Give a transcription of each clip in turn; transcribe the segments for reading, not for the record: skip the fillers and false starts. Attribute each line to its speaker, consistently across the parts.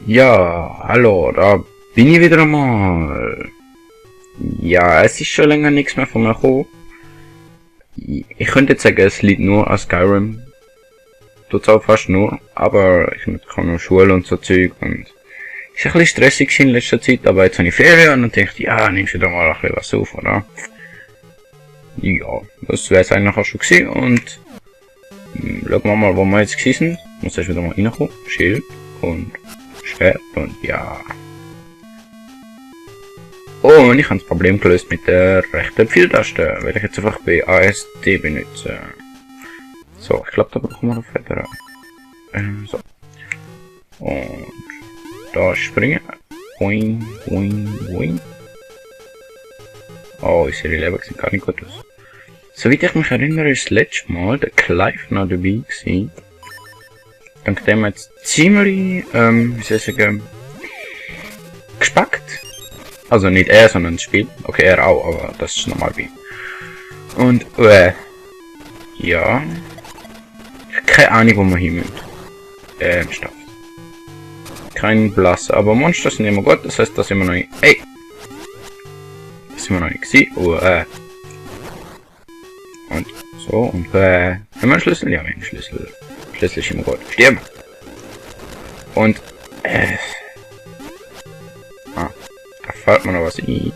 Speaker 1: Ja, hallo, da bin ich wieder einmal. Ja, es ist schon länger nichts mehr von mir gekommen. Ich könnte jetzt sagen, es liegt nur an Skyrim. Tut's auch fast nur, aber ich kann noch Schule und so Zeug und ist ein bisschen stressig in letzter Zeit, aber jetzt habe ich Ferien und dann denke ich, ja, nimmst du da mal ein bisschen was auf, oder? Ja, das wäre es eigentlich auch schon gewesen und schauen wir mal, wo wir jetzt gewesen sind. Muss erst wieder mal reinkommen. Schild und Schwert und ja. Oh, und ich habe das Problem gelöst mit der rechten Pfeiltaste, weil ich jetzt einfach BASD benutze. So, ich glaube, da brauchen wir noch Feder. So. Und da springen. Boing, boing, boing. Oh, unsere Leben sieht gar nicht gut aus. Soweit ich mich erinnere, ist das letzte Mal der Clive noch dabei gewesen. Dank dem hat es ziemlich, wie soll ich sagen, gespackt. Also nicht er, sondern das Spiel. Okay, er auch, aber das ist normal wie. Und, ja. Keine Ahnung, wo wir hin müssen. Ernsthaft. Kein Blass, aber Monster sind immer gut, das heißt, da sind wir noch nicht. Ey! Das sind wir noch nicht gewesen. Und so, und haben wir einen Schlüssel? Ja, wir haben einen Schlüssel. Schlüssel ist immer gut. Stirb! Und, da fällt mir noch was ein.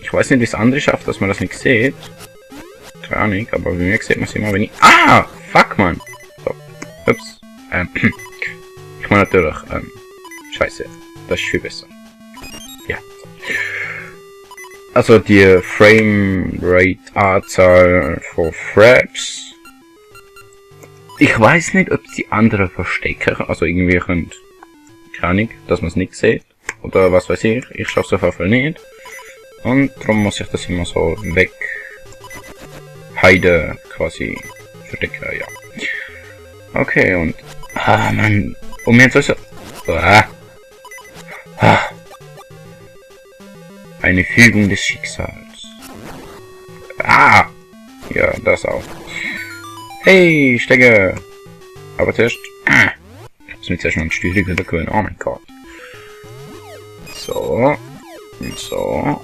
Speaker 1: Ich weiß nicht, wie es andere schafft, dass man das nicht sieht. Keine Ahnung, aber bei mir sieht man es immer, wenn ich... Ah! Fuck, man! So, ups. Ich meine natürlich, scheiße. Das ist viel besser. Ja. Also die Framerate-Anzahl von Fraps. Ich weiß nicht, ob die anderen verstecken, also irgendwie könnt, keine Ahnung, dass man es nicht sieht. Oder was weiß ich. Ich schaffe es auf jeden Fall nicht. Und darum muss ich das immer so weg. Heide quasi verdecken, ja. Okay, und... Ah, Mann. Und jetzt ist eine Fügung des Schicksals. Ah! Ja, das auch. Hey, Stecke! Aber zuerst... Ich muss mir zuerst noch ein Stück wieder gewöhnen. Oh mein Gott. So. Und so.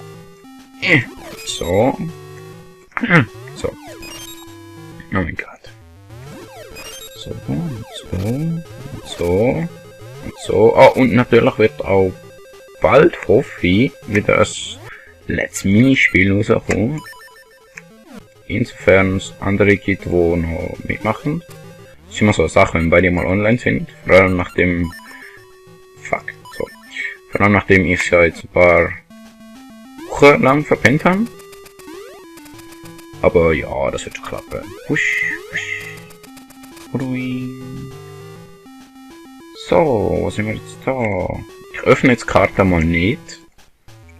Speaker 1: So. So. Oh mein Gott. So, und so, und so, und so. Oh, und natürlich wird auch bald, hoffe ich, wieder ein letztes Minispiel rauskommen. Insofern es andere gibt, die noch mitmachen. Das ist immer so eine Sache, wenn beide mal online sind. Vor allem nachdem... Fuck. So. Vor allem nachdem ich ja jetzt ein paar Wochen lang verpennt habe. Aber ja, das wird schon klappen. Husch, husch. So, wo sind wir jetzt da? Ich öffne jetzt die Karte mal nicht,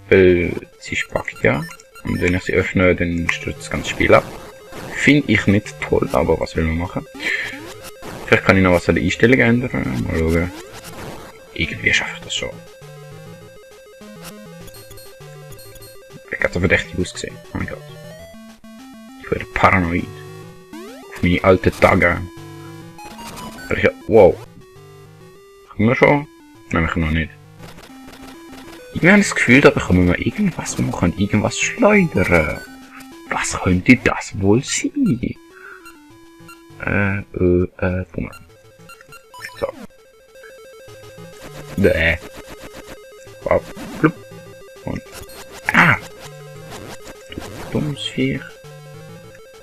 Speaker 1: weil sie spackt ja. Und wenn ich sie öffne, dann stürzt das ganze Spiel ab. Finde ich nicht toll, aber was will man machen? Vielleicht kann ich noch was an der Einstellung ändern. Mal schauen. Irgendwie schaffe ich das schon. Ich habe so verdächtig ausgesehen. Oh mein Gott. Ich werde paranoid. Auf meine alten Tage. Wow. Haben wir schon? Nämlich noch nicht. Ich habe das Gefühl, da bekommen wir irgendwas, wo man irgendwas schleudern. Was könnte das wohl sein? Bummel. So. Blub. Und. Ah! Du dummes Viech.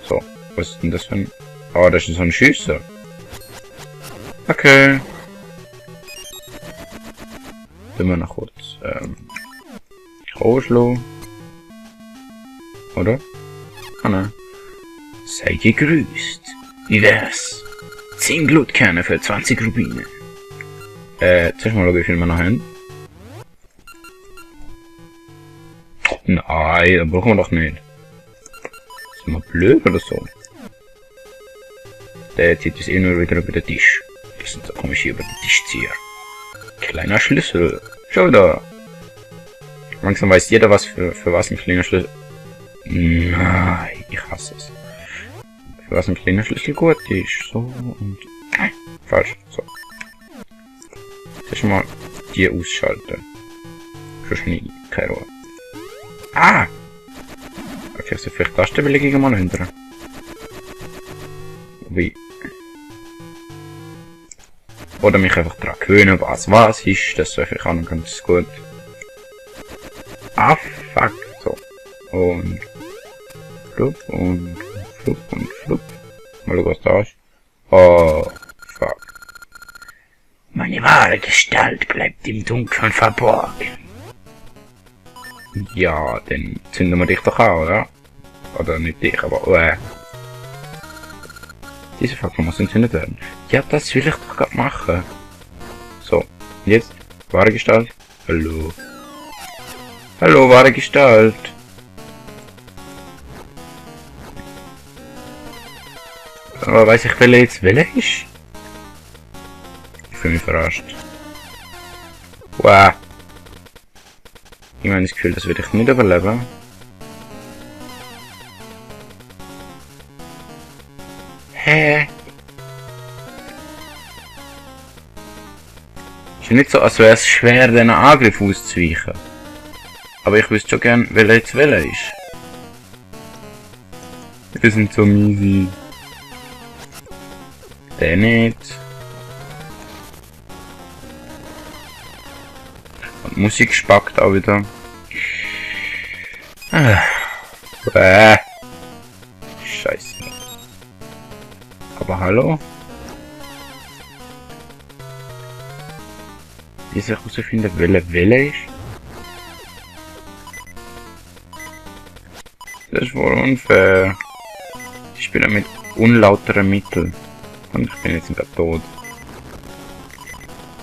Speaker 1: So. Was ist denn das für ein... Oh, das ist so ein Schüsser. Okay. Wenn wir noch kurz, rausschlagen. Oder? Ah, ne. Sei gegrüßt. Wie wär's? 10 Glutkerne für 20 Rubine. Zuerst mal schauen, wie viel wir noch haben. Nein, das brauchen wir doch nicht. Sind wir blöd oder so? Der zieht es eh nur wieder über den Tisch. Das sind so komische über den Tischzieher. Kleiner Schlüssel. Schau da. Langsam weiß jeder, was für was ein kleiner Schlüssel... Nein, ich hasse es. Für was ein kleiner Schlüssel gut ist. So und... Falsch. So. Zuerst mal die ausschalten. Sonst nicht, keine Ruhe. Ah! Okay, also vielleicht Tastenbelegung mal ändern. Wie? Oder mich einfach daran gewöhnen, was ist. Das wäre vielleicht auch noch ganz gut. Ah, fuck. So. Und flup und flup und flup. Mal schauen, was da ist. Oh, fuck. Meine wahre Gestalt bleibt im Dunkeln verborgen. Ja, dann zünden wir dich doch an, oder? Oder nicht dich, aber diese Fackel muss entzündet werden. Ja, das will ich doch gerade machen. So, jetzt, wahre Gestalt. Hallo. Hallo, wahre Gestalt. Aber weiss ich, welcher jetzt welcher ist? Ich fühle mich verarscht. Wow. Ich habe das Gefühl, das würde ich nicht überleben. Hä? Ist ja nicht so, als wäre es schwer, diesen Angriff auszuweichen. Aber ich wüsste schon gern, welcher jetzt welcher ist. Die sind so easy. Der nicht. Und Musik spackt auch wieder. Scheiße. Aber hallo? Wie soll ich herausfinden, welche Welle ist? Das ist wohl unfair. Ich spiele mit unlauteren Mitteln. Und ich bin jetzt sogar tot.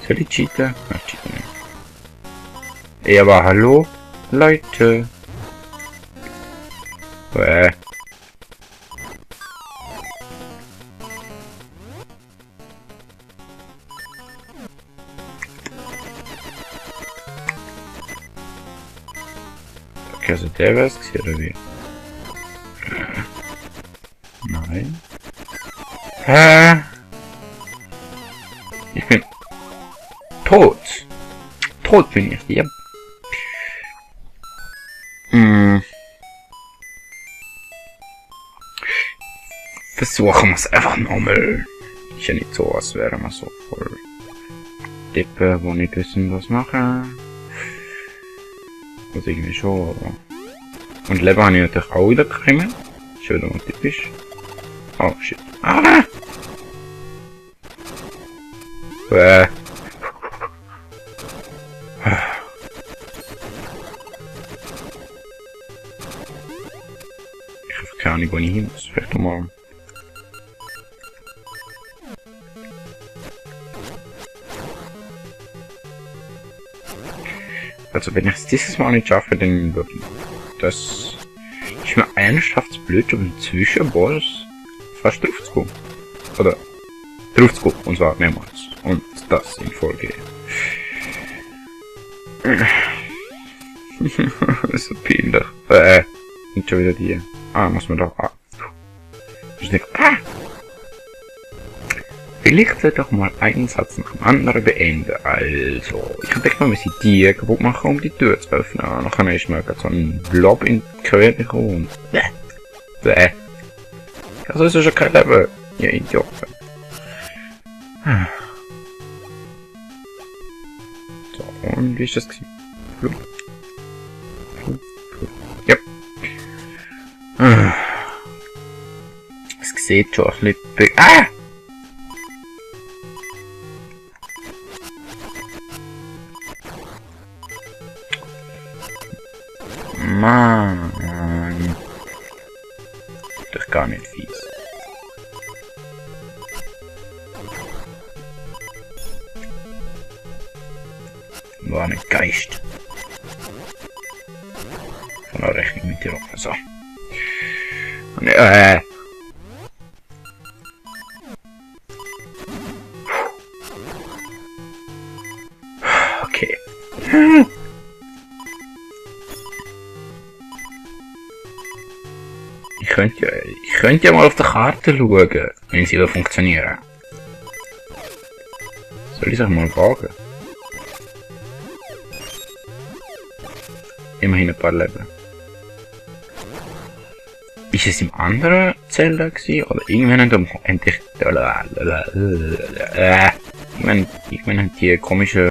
Speaker 1: Soll ich cheaten? Nein, ich cheate nicht. Ey, aber hallo? Leute. Okay, also der wär's gewesen, oder wie? Nein. Ich bin tot. Tot bin ich, ja. Versuchen wir es einfach nochmal. Ist ja nicht so, als wären wir so voll Deppen, wo nicht wissen, was machen. Also irgendwie schon, aber... Und Leben habe ich natürlich auch wieder bekommen. Schon wieder mal typisch. Oh shit. Ah! Ich habe keine Ahnung, wo ich hin muss. Vielleicht mal. Also wenn ich es dieses Mal nicht schaffe, dann wird das... Ich mir ernsthaft blöd, um Zwischenboss fast drauf zu kommen. Oder drauf zu kommen, und zwar mehrmals. Und das in Folge. So peinlich. Und schon wieder die. Ah, muss man doch... Ah. Vielleicht wird doch mal einen Satz nach dem anderen beenden. Also, ich denke mal, wir müssen die kaputt machen, um die Tür zu öffnen. Nachher ist mir so ein Blob in die Quere gekommen. Also ist ja schon kein Leben. Ihr Idioten. So, und wie ist das gewesen? Ja. Es sieht schon ein bisschen... Ah! Mann. Doch gar nicht fies. War ein Geist. Von der Rechnung mit dir offen. So. Okay. Ich könnte ja mal auf der Karte schauen, wenn sie funktionieren. Soll ich es mal wagen? immerhin ein paar Leben. Ist es im anderen Zelda gewesen? Oder irgendwann haben die irgendwann haben die komische